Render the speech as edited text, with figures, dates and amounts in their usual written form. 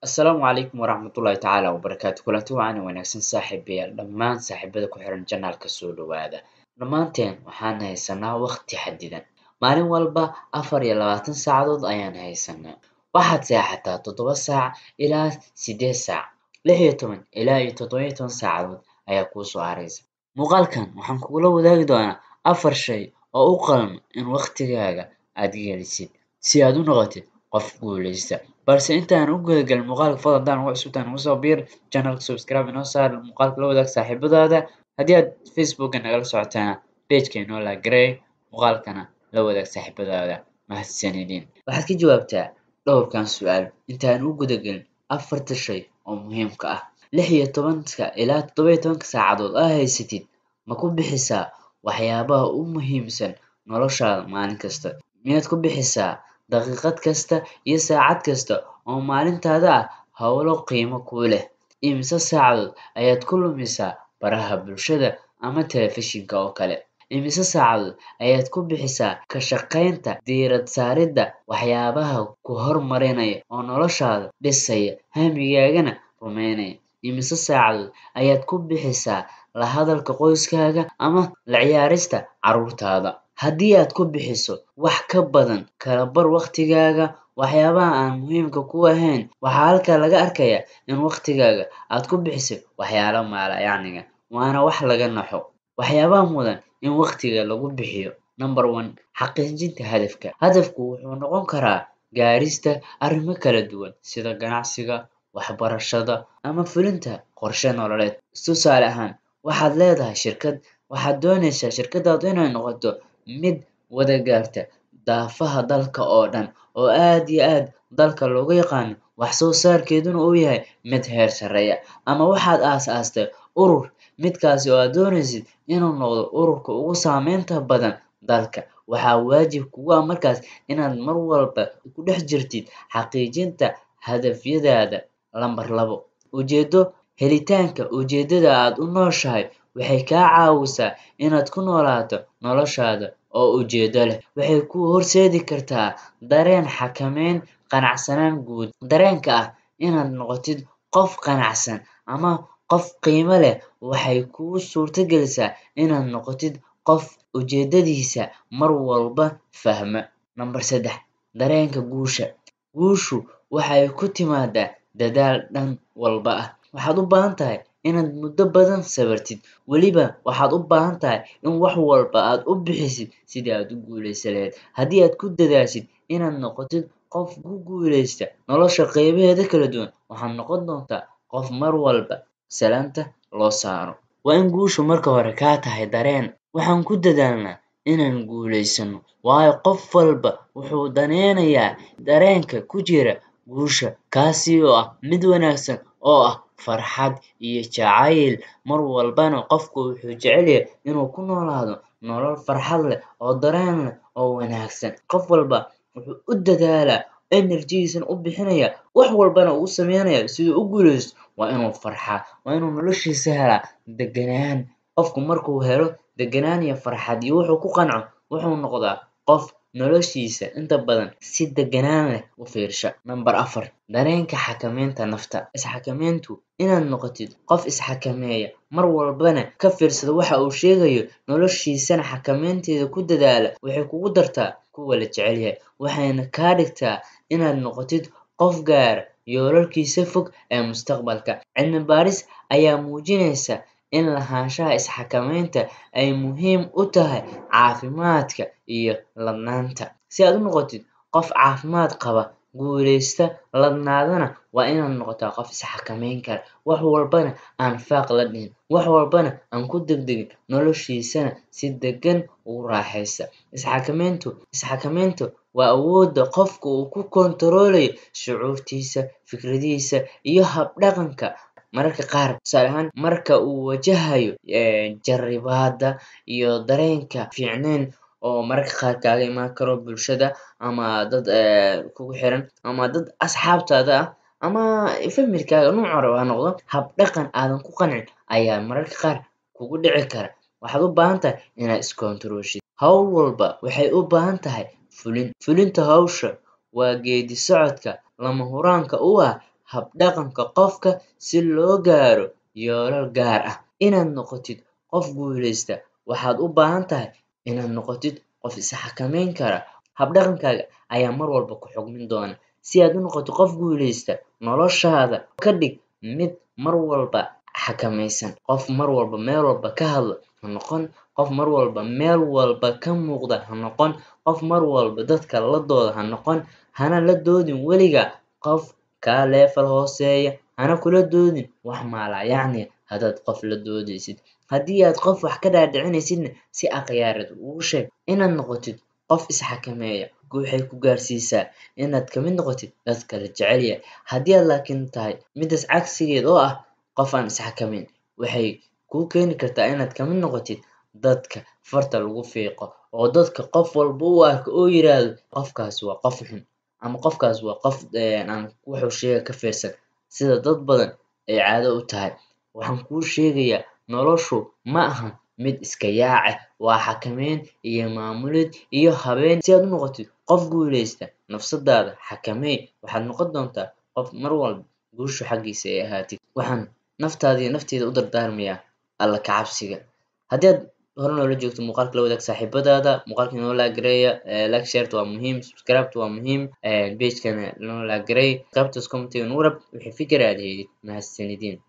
Asalaamu calaykum waraxmatullaahi tacaala wabarakaatu. Kulanti wacan wanaagsan, saaxiibayaal, dhammaan saaxiibada ku xiran channelka, soo dhawaada. Dhammaanteen waxaan haysanaa waqti xadidan. Maalin walba 24 saacadood ayaan haysanaa. Waxaad seexataa 7 saac ilaa 8 saac, 16 ilaa iyo 17 saacadood ayaa kuu soo haraysa. Muuqaalkan waxaan kugula wadaagi doonaa afar shay oo u qalma in waqtigaaga aad gelisid si aad u noqotid qof guuleysta. Balse intaan u gudagalin muuqaalka, fadlan haddaan ugu cusubtahay nagu soo biir channelka, subscribe inoo saar, muuqaalka la wadaag saaxiibadaada. Haddii aad Facebooka nagala socotaana, pageka inoo like garee, muuqaalkana la wadaag saaxiibadaada. Mahadsanidin. Waxaad ka jawaabtaa dhowrkan su-aal intaan u gudagelin afarta shay oo muhiimka ah. 16-ka ilaa 17-ka saacadood aa haysatid, ma ku bixisaa waxyaabaha u muhiimsan noloshaada maalin kasta? Miyaad ku bixisaa daqiiqad kasta iyo saacad kasta oo maalintaada ah howlo qiimo kuu leh? Imise saacadood ayaad ku lumisaa baraha bulshada ama telefishinka oo kale? Imise saacadood ayaad ku bixisaa ka shaqaynta diirad saaridda waxyaabaha ku hormarinaya oo noloshaada dhisaya, hamigaagana rumeynaya? Imise saacadood ayaad ku bixisaa la hadalka qoyskaaga ama la ciyaarista carruurtaada? Haddii aad ku bixiso wax ka badan kala bar waqtigaaga waxyaabaha aan muhiimka kuu ahayn, waxaa halkaa laga arkayaa in waqtigaaga aad ku bixisay waxyaalo maalayacniga, waana wax laga naxo. Waxyaabaha mudan in waqtiga lagu bixiyo: Number one, xaqiijinta hadafka. Hadafku wuxuu noqon karaa gaarista arrimo kala duwan sida ganacsiga, waxbarashada ama fulinta qorshe nololeed. Tusaale ahaan, waxaad leedahay shirkad, waxaad doonaysaa shirkadaadu inay noqoto mid wada gaarta daafaha dalka oo dhan, oo aad iyo aad dalka looga yaqaano, wax soo saarkeeduna uu yahay mid heer sareeya. Ama waxaad aasaastay urur, midkaasi oo aad doonaysid inuu noqdo ururka ugu saameynta badan dalka. Waxaa waajib kugu ah markaas inaad mar walba ku dhex jirtid xaqiijinta hadafyadaada. Lambar labo, ujeedo. Helitaanka ujeedada aad u nooshahay waxay kaa caawisaa inaad ku noolaato noloshaada oo ujeedo leh. Waxay kuu horseedi kartaa dareen xakameyn, qanacsanaan guud. Dareenka ah inaad noqotid qof qanacsan ama qof qiimo leh waxay kuu suurtagelisaa inaad noqotid qof ujeedadiisa mar walba fahma. Number saddex, dareenka guusha. Guushu waxay ku timaadaa dadaal dhan walba ah. Waxaad u baahan tahay inaad muddo badan sabirtid, weliba waxaad u baahan tahay in wax walba aad u bixisid sidii aad u guuleysan lahayd. Haddii aad ku dadaashid inaad noqotid qof ku guuleysta nolosha qeybaheeda kala duwan, waxaad noqon doontaa qof mar walba salaanta loo saaro. Waa in guushu marka hore kaa tahay dareen. Waxaan ku dadaalnaa inaan guuleysano waayo qof walba wuxuu daneynayaa dareenka ku jira guusha, kaasi oo ah mid wanaagsan oo ah farxad iyo jacayl. Mar walbana qofku wuxuu jecel yahay inuu ku noolaado nolol farxad leh oo dareen leh oo wanaagsan. Qof walba wuxuu u dadaalaa, energy-giisana u bixinaya, wax walbana uu u sameynaya siduu u guuleysto. Waa inuu farxaa, waa inuu noloshiisa helaa deganaan. Qofku markuu helo deganaan iyo farxad iyo wuxuu ku qanco, wuxuu noqdaa qof noloshiisa inta badan si deganaan leh u fiirsha. Number afar, dareenka xakameynta nafta. Isxakameyntu, inaad noqotid qof isxakameeya, mar walbana ka fiirsada waxa uu sheegayo, noloshiisana xakameynteeda ku dadaala, waxay kugu dartaa kuwa la jecel yahay, waxayna kaa dhigtaa inaad noqotid qof gaara yoolalkiisa fog ee mustaqbalka. Cilmi baaris ayaa muujinaysa in lahaanshaha isxakameynta ay muhiim u tahay caafimaadka iyo ladnaanta. Si aad u noqotid qof caafimaad qaba, guuleysta, ladnaadana, waa inaad noqotaa qof isxakameyn kara, wax walbana aan faaq la dhihin, wax walbana aan ku degdegin, noloshiisana si degan ugu raaxaysta. Isxakameyntu waa awoodda qofka uu ku kontaroolayo shucuurtiisa, fikradihiisa iyo habdhaqanka mararka qaar. Tusaale ahaan, marka uu wajahayo jarribaada iyo dareenka fiicneyn oo mararka qaar kaaga imaan karo bulshada ama dad kugu xiran ama dad asxaabtaada ah ama familkaaga, noocu rabo ha noqdo, habdhaqan aadan ku qancin ayaa mararka qaar kugu dhici kara. Waxaad u baahan tahay inaad iskontarooshid. Hawl walba waxay u baahan tahay fulin. Fulinta hawsha waa geedi socodka lama huraanka u ah. habdhaqanka qofka si loo gaaro yoolal gaar ah. Inaad noqotid qof guuleysta, waxaad u baahan tahay inaad noqotid qof is-xakameyn kara. Habdhaqankaaga ayaa mar walba ku xugmin doona. Si aad u noqoto qof guuleysta, noloshaada ka dhig mid mar walba xakameysan. Qof mar walba meel walba ka hadla ha noqon, qof mar walba meel walba ka muuqda ha noqon, qof mar walba dadka la dooda ha noqon. Hana la doodin weligaa qof kaa level hooseeya, hana kula doodin wax maala yacni. Haddaad qof la doodaysid, haddii aad qof wax ka dhaadhicinaysidna, si akhyaareed ugu sheeg. Inaad noqotid qof isxakameeya waxay ku gaarsiisaa inaad kamid noqotid dadka la jecel yahay. Haddii aad laakiin tahay midaas cagsigeed, oo ah qof aan isxakameyn, waxay kuu keeni kartaa inaad kamid noqotid dadka farta lagu fiiqo, oo dadka qof walba u arko oo yiraahdo qofkaasi waa qof xun ama qofkaasi waa qof aan wuxuu sheega ka fiirsan, sida dad badan ay caado u tahay. Waxaan kuu sheegayaa, noloshu ma ahan mid iska yaace, waa xakameyn iyo maamulid iyo habeen. Si aad u noqotid qof guuleysta, nafsadaada xakamey. Waxaad noqon doontaa qof mar walba guushu xaggiisa ay ahaatid. Waxaan naftaada iyo nafteyda u dardaarmayaa Alla ka cabsiga. Haddii aad hore noola joogto, muuqaalka la wadaag saaxiibadaada, muuqaalka inoo like gareeya. Like, share waa muhiim, subscribe waa muhiim, page-kana noo like gareey. Qaybtaas comment-iga nagu rab wixii fikir aad heydid. Mahadsanidin.